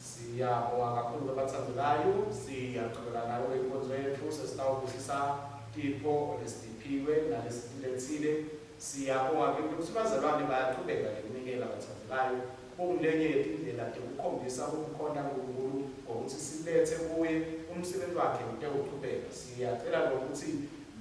Siyabonga kakhulu babathandekayo, siyachubeka nayo inkonzo yetfu. Sesitawubusisa tipho lesitiphiwe nalesitiletsile. Siyabonga ke ukuthi bazalwane bayachubeka nekunikela bathandekayo. Kungulenye yetindlela tekukhombisa kumkhonta Nkulunkulu ngokuthi silethe kuye umsebenzi wakhe utewuchubeka. Siyacela lokuthi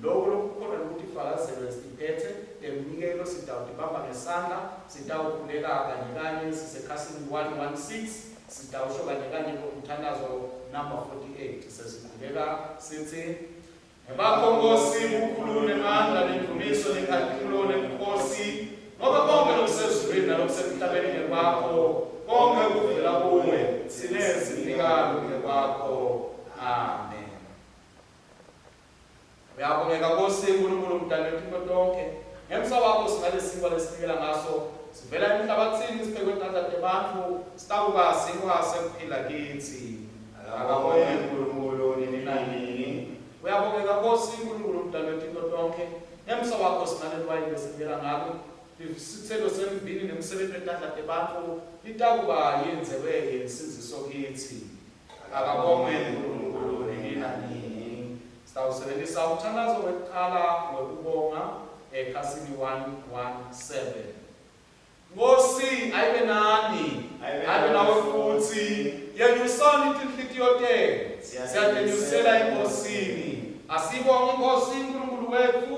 loko lokukhona lokutifakazelo lesitiphethe temnikelo sitawutibamba ngesandla, sitawukhuleka kanye kanye sisekhasini 116, sitawusho kanye kanye umthandazo number 48. Sesikhuleka sithi: Ngebakho Nkosi bukhulu nemandla nendumiso nenkhatimulo nebukhosi, ngoba konkhe lokusezulwini nalokusemhlabeni ngekwakho, konkhe kuvela kuwe, tsine sinika lokungekwakho. Amen. Uyabongeka Nkosi Nkulunkulu mdali wetintfo tonkhe. Ngemsa wakho sinalesinkwa lesinikela ngaso, sivela emhlabatsini sibekwe tandla tebantfu, sitawuba sinkwa sekuphila kitsi. Akabongwe Nkulunkulu nini nanini. Uyabongeka Nkosi Nkulunkulu mdali wetintfo tonkhe. Ngemsa wakho sinaleliwayini lesinikela ngalo, lisitselo semvini nemsebenti wetandla tebantfu, litakuba yindzebe yensindziso kitsi. Akabongwe Nkulunkulu nini nanini. Sitawusebentisa umthandazo wekuqala wekubonga ekhasini 117. Nkosi ayibe nani, ayibe nawe futsi. Yenyusani tinhlitiyo tenu, siyatenyusela eNkosini. Asibonge iNkhosi Nkulunkulu wetfu,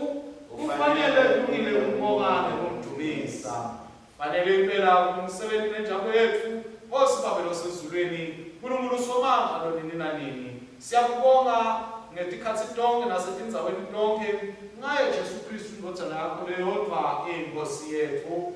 kufanele kulungile kumbonga nekumdumisa. Fanele impela umsebenzi nenjabulo yetfu, Nkosi Babe losezulwini, Nkulunkulu Somandla lonini nanini. Siyakubonga ngetikhatsi tonkhe nasetindzaweni tonkhe ngaye Jesu Khristu iNdvodzana yakho leyodvwa iyiNkhosi yetfu.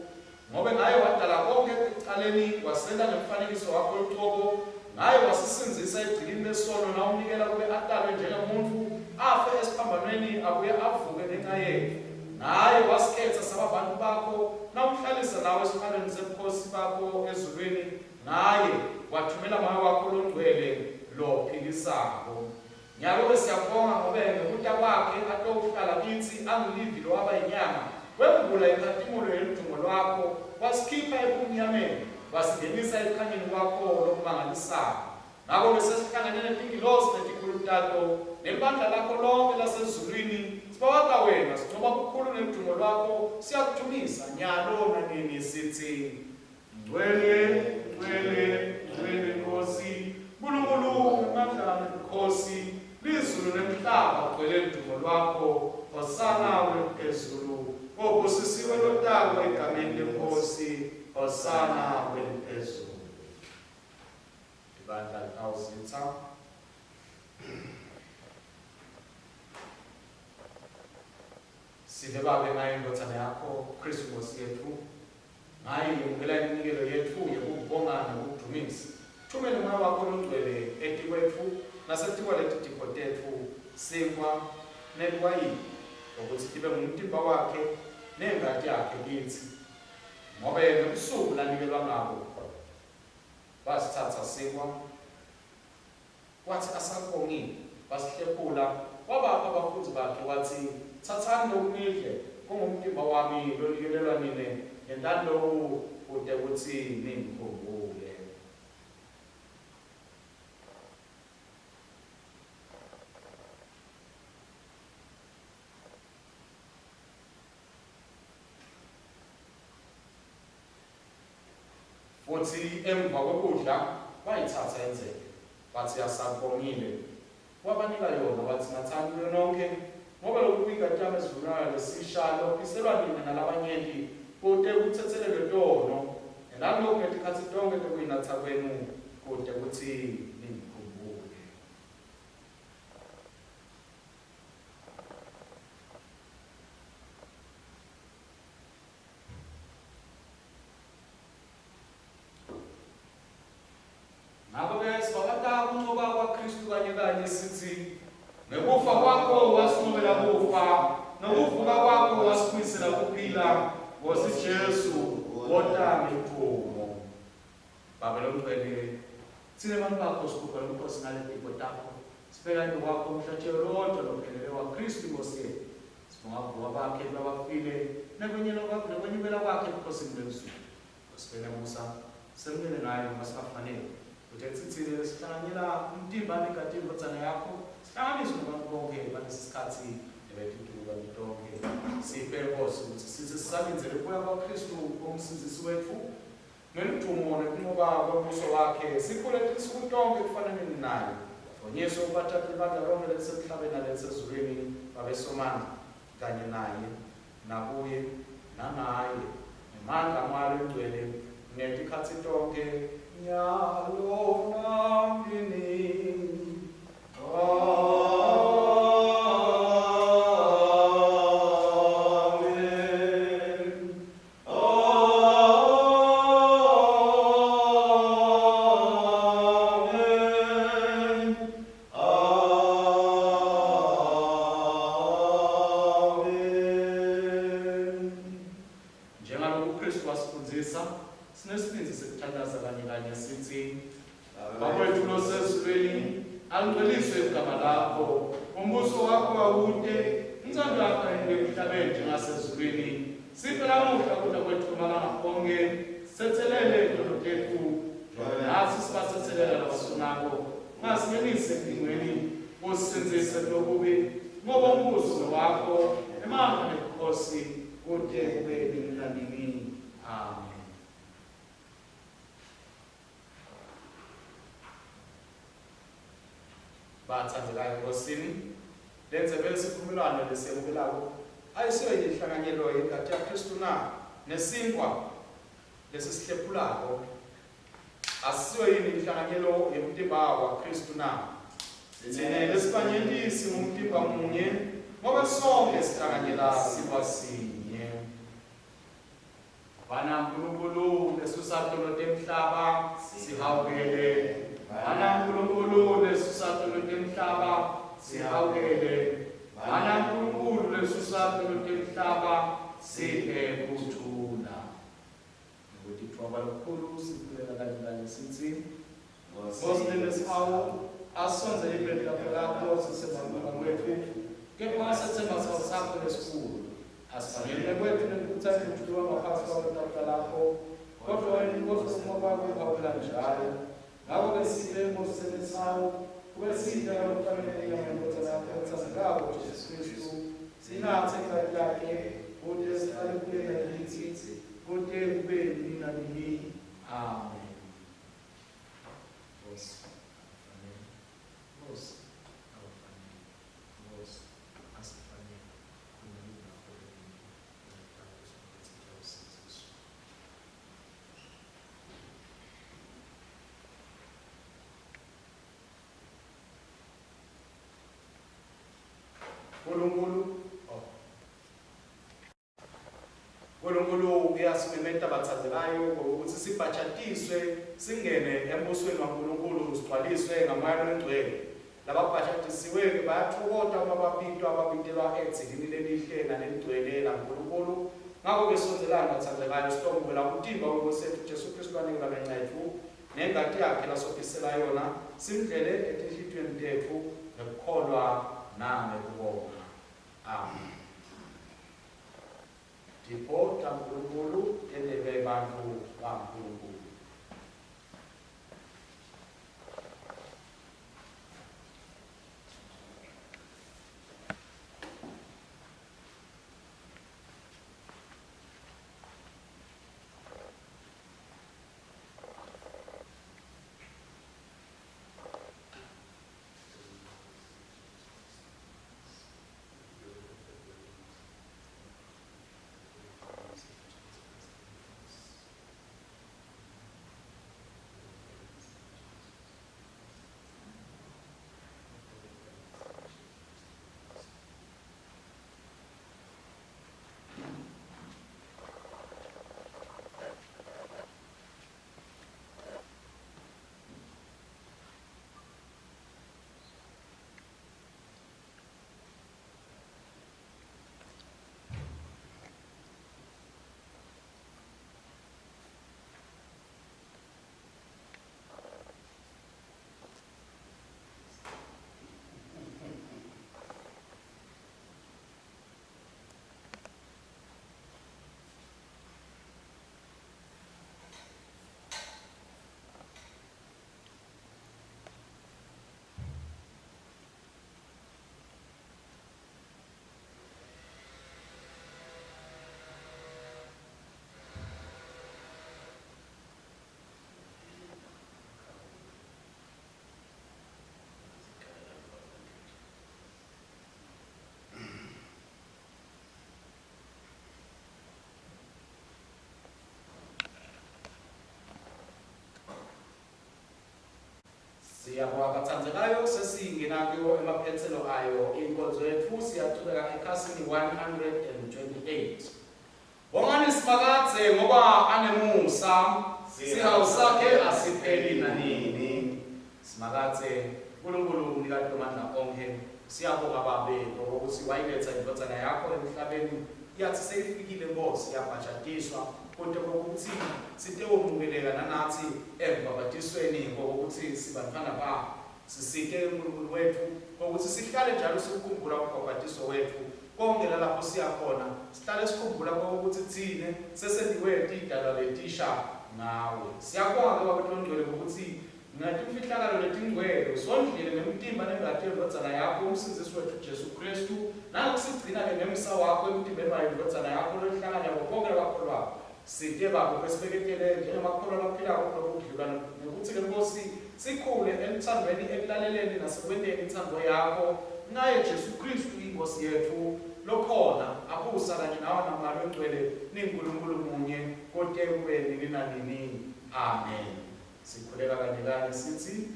Ngobe ngaye wadala konkhe ekucaleni, wasenta ngemfanekiso wakho lucobo, ngaye wasisindzisa ebugcilini besono nawumnikela kube atalwe njengemuntfu, afe esiphambanweni abuye avuke ngenca yetfu. Ngaye wasikhetsa saba bantfu bakho, nawumhlalisa nawe esihlalweni sebukhosi bakho ezulwini, ngaye wathumela Moya wakho Longcwele lophilisako. Nyalo-ke siyakubonga ngobe ngekuta kwakhe atowuhlala kitsi anguLivi lowaba yinyama, wembula inkhatimulo yeludumo lwakho, wasikhipha ebumnyameni, wasingenisa ekukhanyeni kwakho lokumangalisako. Ngako-ke sesihlangene netingilosi netikhulu tato, nelibandla lakho lonkhe lasezulwini, sibawata wena, sincoba bukhulu neludumo lwakho, siyakudvumisa nyalo nanini sitsi. Ngcwele, ngcwele, ngcwele Nkosi, Nkulunkulu wemandla nebukhosi, Lizulu nemhlaba kugcwele ludumo lwakho, Hosana kweliphezulu. Obusisiwe lotako egameni leNkosi, Hosana kweliphezulu. Ibandla litawuzitsa. Sive Babe ngayo iNdvodzana yakho, Khristu Nkhosi yetfu. Ngaye yemukela iminikelo yetfu yekukubonga nekukudvumisa. Thumela uMoya wakho loNgcwele etikwetfu nasetikwaleti tipho tetfu, sinkhwa neliwayini, kwekutsi tibe ngumtimba wakhe nengati yakhe kitsi. Ngobe ngebusuku lanikelwa ngabo, wasitsatsa sinkhwa, Watsi asakubongile, wasihlephula, wabapha bafundzi bakhe, watsi, Tsatsani loku nidle, kungumtimba wami lonikelelwa nine, yentani loku kute kutsi ningikhumbule. Futsi emvakwekudla wayitsatsa indzebe, watsi asabongile, wabanika yona, watsi, Natsani kuyo nonkhe, ngoba loku kuyingati yami yesivumelwano lesisha, lophiselwa nine nalabanyenti kute kutsetselelwe tono. Yentani loku ngetikhatsi tonkhe tekuyinatsa kwenu, kute kutsi ningikhumbule. Ngako-ke sibabata kuncoba kwaKhristu kanye kanye sitsi, Ngekufa kwakho wasincobela kufa, nokuvuka kwakho wasibuyisela kuphila, Nkosi Jesu, wota ngeludumo. Babe longcwele, tsine bantfu bakho sigubha lomkhosi ngaletipho takho, sibeka embikwakho umhlatjelo lowodvwa lophelele waKhristu iNkhosi yetfu. Sibonga kuvuka kwakhe kulabafile nekwenyukela kwakhe ebukhosini belizulu. Nkosi benemusa, semukele ngaye noma singafanele, kute kutsi tsine lesihlanganyela umtimba nengati yeNdvodzana yakho sihlanganiswe nebantfu bonkhe balesi sikhatsi nebetitukulwane tonkhe. Siphe, Nkosi, kutsi sitsi sisalindzele kubuya kwaKhristu uMsindzisi wetfu, Ngeludvumo nekuncoba kwembuso wakhe, sikhule tinsuku tonkhe ekufananeni naye. Dvonyiswe ubathathu libandla lonkhe lelisemhlabeni nalelisezulwini, Babe Somandla, kanye naye, nakuye, nangaye, ngemandla aMoya loyiNgcwele, ngetikhatsi tonkhe, nyalo nanini. Amen. Amen. Amen. Njengaloku Kristu wasifundzisa, sinesibindzi sekuthandaza kanye kanye sithi, Baba wethu losezulwini, alingcweliswe igama lakho, umbuso wakho awute, intsando yakho ayentiwe emhlabeni njengasezulwini. Siphe lamuhla kudla kwetfu malanga onkhe, sitsetselele tono tetfu, njengobe natsi sibatsetselela labasonako. Ungasingenisi enkingweni, usisindzise kulokubi, ngoba umbuso ngewakho, emandla nebukhosi, kute kube nini nanini. Amen. Batsandzekayo eNkhosini, lendzebe yesivumelwano lesiyemukelako ayisiyo yini inhlanganyelo yengati yaKhristu na? Nesinkhwa lesisihlephulako asisiyo yini inhlanganyelo yemtimba waKhristu na? Tsine lesibanyenti singumtimba munye, ngobe sonkhe sihlanganyela sinkwa sinye. Bana Nkulunkulu lesusa tono temhlaba, sihawukele. Bana Nkulunkulu lesusa tono temhlaba, sihawukele. Bana Nkulunkulu lesusa tono temhlaba, siphe kuthula. Ngekutitfoba lokukhulu sikhuleka kanye kanye sitsi, Nkosi lenesihawu, asisondzele ibhedi lakho lakho sisemabanga kwetfu, kepha sethemba sihawu sakho lesikhulu. Asifanele nekwetfu nekubutsana nekuthulwa ngaphansi kwakho tafula lakho, kodvwa wena iNkosi uma kwakho uhawukela njalo. Ngako-ke siphe Nkosi senesihawu, kube sidla ngalokufanele inyama yeNdvodzana yakho etsandzekako Jesu Khristu, sinatse ingati yakhe, kute sihlale kuye nakitsi, kute kube nini nanini. Amen. Nkosi, akufanele. Nkosi, akufanele. Nkulunkulu oh. Nkulunkulu uyasimemeta bathandekayo ngokuthi sibhajatiswe singene embusweni waNkulunkulu sigcwaliswe ngamoya longcwele. Lababhajatisiwe-ke bayatfokota uma babitwa babitelwa edzilini lelihle naleligcwele laNkulunkulu. Ngako-ke sondzelani bathandekayo sitongwela umtimba weNkosi yetfu Jesu Khristu wanikela ngenca yetfu nengati yakhe lasophisela yona simdlele etinhlitiyweni tetfu ngekukholwa nangekubonga. Amen. Tipho taNkulunkulu tentelwe bantfu baNkulunkulu. Siyabonga batsandzekayo sesingena kuwo emaphetselo ayo inkonzo yetfu siyachubeka ekhasini 128. Bongani Simakadze ngoba anemusa, sihawu sakhe asipheli nanini. Simakadze Nkulunkulu umnikati wemandla onkhe, siyabonga Babe ngokutsi wayiletsa indvodzana yakho emhlabeni yatsi seyifikile Nkhosi yabhajatiswa kute kwekutsi sitewemukeleka nanatsi embhabhatisweni ngokutsi sibantfwana bakho. Sisite Nkulunkulu wetfu ngokutsi sihlale njalo sikukhumbula umbhabhatiso wetfu konkhe lalapho siya khona sihlale sikhumbula kokutsi tsine sesentiwe tidalwa letisha ngawe. Siyabonga ke Babe Longcwele ngokutsi Ngetimfihlakalo letingcwele, usondlile ngemtimba nengati yeNdvodzana yakho, uMsindzisi wetfu Jesu Khristu, nangekusigcina-ke ngemsa wakho emtimbeni wayo iNdvodzana yakho loyihlanganya nabo bonkhe labakholwako. Site, Babe, besibeketele njengemakholwa laphilako kulobu budlelwane, nekutsi-ke, Nkhosi, sikhule elutsandvweni, ekulaleleni, nasekwenteni intsandvo yakho, ngaye Jesu Khristu iNkhosi yetfu, lokhona, abusa kanye nawe naMoya loNgcwele, niNkulunkulu munye, kute kube nini nanini. Amen. Sikhuleka kanye kanye sithi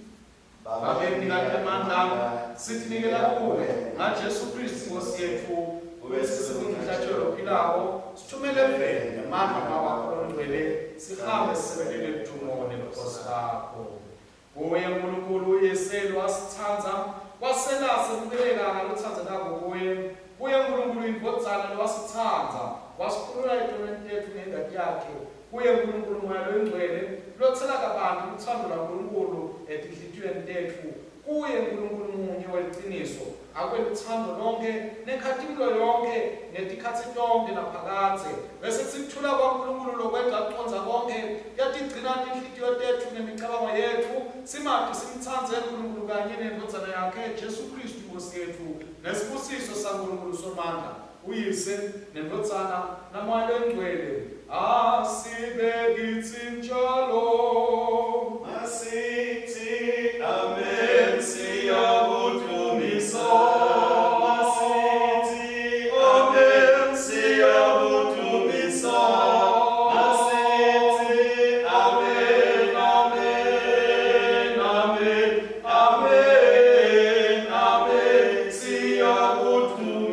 Babe mnikati emandla sitinikela kuwe ngaJesu Kristu Nkosi yetfu kutsi sikungumhlatshelo lophilako sithumele eveni ngemandla mawakho longcwele sihambe sisebentele ludumo nelukhosi lakho. Kuye Nkulunkulu uyise lowasitsandza wasela semukeleka ngalotsandzekako kuye. Kuye Nkulunkulu indvodzana lowasitsandza wasikhulula etonweni tetfu ngengati yakhe. Kuye Nkulunkulu Moya loyiNgcwele, lotsela kabanti lutsandvo lwaNkulunkulu etinhlitiyweni tetfu. Kuye Nkulunkulu munye weliciniso, akube lutsandvo lonkhe, nenkhatimulo yonkhe, ngetikhatsi tonkhe naphakadze. Bese kutsi kuthula kwaNkulunkulu lokwengca kucondza konkhe, kuyatigcina tinhlitiyo tetfu nemicabango yetfu, simati simtsandze Nkulunkulu kanye neNdvodzana yakhe, Jesu Khristu iNkhosi yetfu, nesibusiso saNkulunkulu Somandla. UYise, neNdvodzana, naMoya loyiNgcwele, asibe kitsi njalo. Masithi amen siyakudumisa. Masithi amen siyakudumisa. Masithi amen amen amen amen amen siyakudumisa.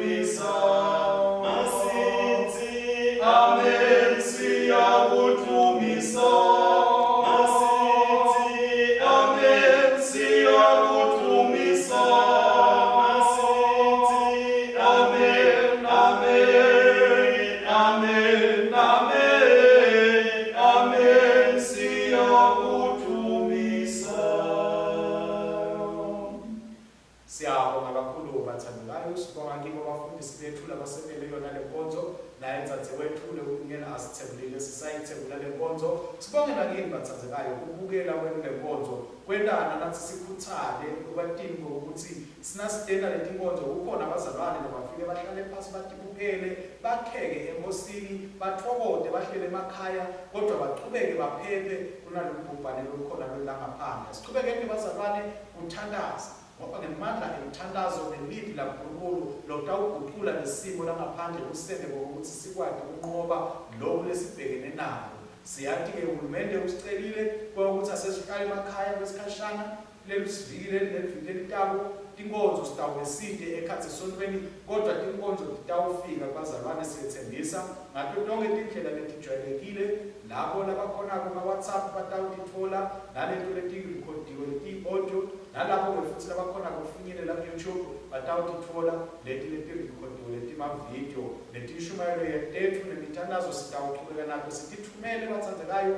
kakhulu bathandekayo, sibonga kibo abafundisi bethu labasentele yona le nkonzo, naye dzadzewethu lekungena asithembulile sisayithembula le nkonzo. Sibonge nakini bathandekayo ukubukela kwenu le nkonzo kwentana nathi sikhuthale ekwatini kokuthi sinasitena letinkonzo kukhona abazalwane labafike bahlale phasi batibukele bakheke enkosini bathokote bahlele emakhaya kodwa bachubeke baphephe kunalolu bhubhane lolukhona lolangaphandle. Sichubekeni bazalwane kuthandaza ngoba ngemandla emthandazo nelivi laNkulunkulu lotawugucula lesimo langaphandle kusente kokuthi sikwati kunqoba loku lesibhekene nako. Siyati-ke uhulumende usicelile kokuthi asesihlale emakhaya kwesikhashana lelusiviki leli leliviki lelitako. Tinkonzo sitawube site ekhatsi esontfweni kodwa tinkonzo titawufika kubazalwane siyetsembisa ngato tonkhe tindlela letijwayelekile. Labo labakhonako ma-WhatsApp batawutitfola naleto letirekhodiwe letiyi-audio, nalabo-ke futsi labakhonako kufinyelela ku-YouTube batawutitfola leti letirekhodiwe letimavidiyo netinshumayelo tetfu nemithandazo sitawuchubeka nato sititfumele batsandzekayo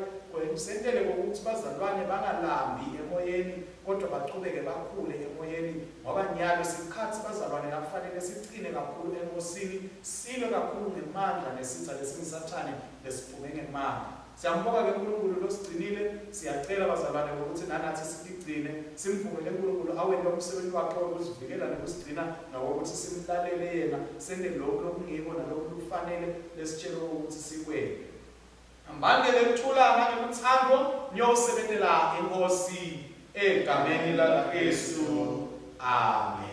sentele kokuthi bazalwane bangalambi emoyeni kodwa bachubeke bakhule emoyeni ngoba nyalo sikhatsi bazalwane lakufanele sicine kakhulu enkosini silwe kakhulu ngemandla nesitsa lesingusathane lesiphume ngemandla. Siyambonga ke uNkulunkulu losigcinile, siyacela bazalwane ukuthi nanathi sitigcine, simvumele uNkulunkulu awente umsebenzi wakhe wokusivikela nokusigcina nokuthi simlalele yena, sente lokhu lokungiko nalokhu lokufanele lesitshelwe ukuthi sikwente. Hambani ke ngekuthula nangeluthando niyosebentela iNkosi egameni laKristu. Amen.